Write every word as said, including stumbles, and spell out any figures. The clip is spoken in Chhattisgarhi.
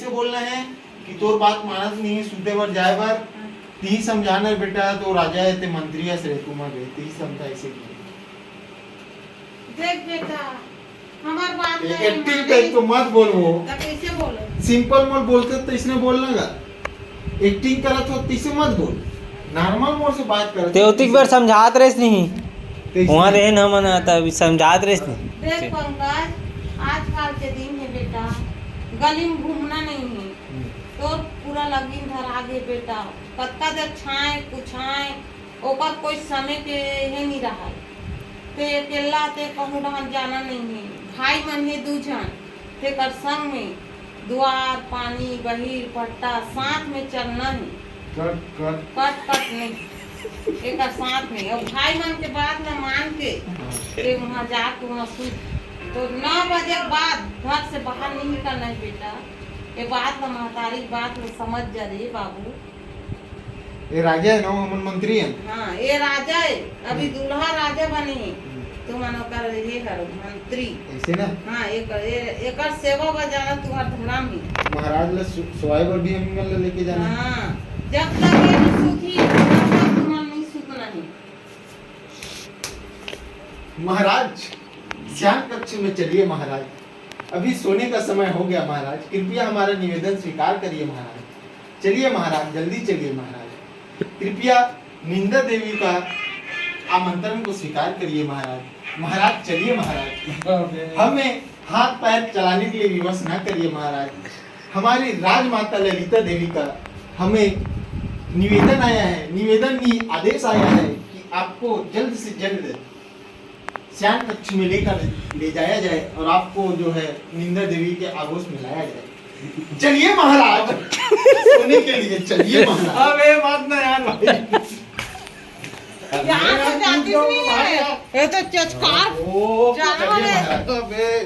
बोलना है कि तोर बात मानत नहीं है, सूते बर जाए बर। ती समझाना बेटा, तो राजा है, ते मंत्री अस रे, तू मत रे, ती समझा ऐसे की। देख बेटा, हमार बात ए-, नहीं एक्टिंग माने। टाइप तो मत बोल वो। तो कैसे बोलो? सिंपल मोर बोलते तो इसने बोलना का। एक्टिंग करत हो, तिसे मत बोल। नॉर्मल मोर से बात करत ते हो, ओतिक बार समझात रहिस नहीं। ते वहाँ इसने रहे न मन आता, अभी समझात रहिस नहीं। देख पंकज, आजकल के दिन है बेटा, गली में घूमना नहीं है। हम्म। तोर पूरा लगिन धर आगे बेटा, कतका देर छाए, कुछाए, ओकर कोई समय के हे नहीं रहा। ते अकेला ते कहूँ डहर जाना नहीं है। भाई मन हे दू झन, तेकर संग में दुआर, पानी, बहिर, पट्टा साथ में चलना है। कट, कट। कट, कट नहीं। एकर साथ में। और भाई मन के बात ला मान के हाँ। ते वहाँ जाके वहाँ सूत। तो नौ बजे के बाद घर से बाहर नहीं निकलना है बेटा। ये बात ला, महतारी के बात ला समझ जा रे बाबू। ये राजा है ना, हमन मंत्री हैं। हाँ, ये राजा है, अभी हम्म। दूल्हा राजा बने हैं। हम्म। तुमन ओकर ये हर मंत्री। ऐसे ना? हाँ, एक, ये, एकर सेवा बजाना तुम्हार धर्म ही। महाराज ला सु-, सोवाए बर भी हम मन ला लेके जाना। हाँ, जब तक ये नहीं सूती, तब तक तुमन नहीं सूतना है। महाराज, शयन कक्ष में चलिए महाराज, अभी सोने का समय हो गया महाराज, कृपया हमारा निवेदन स्वीकार करिए महाराज। चलिए महाराज, जल्दी चलिए महाराज। कृपया निंदा देवी का आमंत्रण को स्वीकार करिए महाराज। महाराज, चलिए महाराज। हमें हाथ पैर चलाने के लिए विवश ना करिए महाराज। हमारी राजमाता ललिता देवी का हमें निवेदन आया है, निवेदन नहीं, आदेश आया है कि आपको जल्द से जल्द शयन कक्ष में लेकर ले जाया जाए और आपको जो है निंदा देवी के आगोश में लाया जाए। चलिए महाराज, सोने के लिए चलिए महाराज। अब ये बात ना यार भाई। यहाँ से जाती नहीं है। ये तो चचकार ओ, जानवर चलिए है। महाराज। अबे।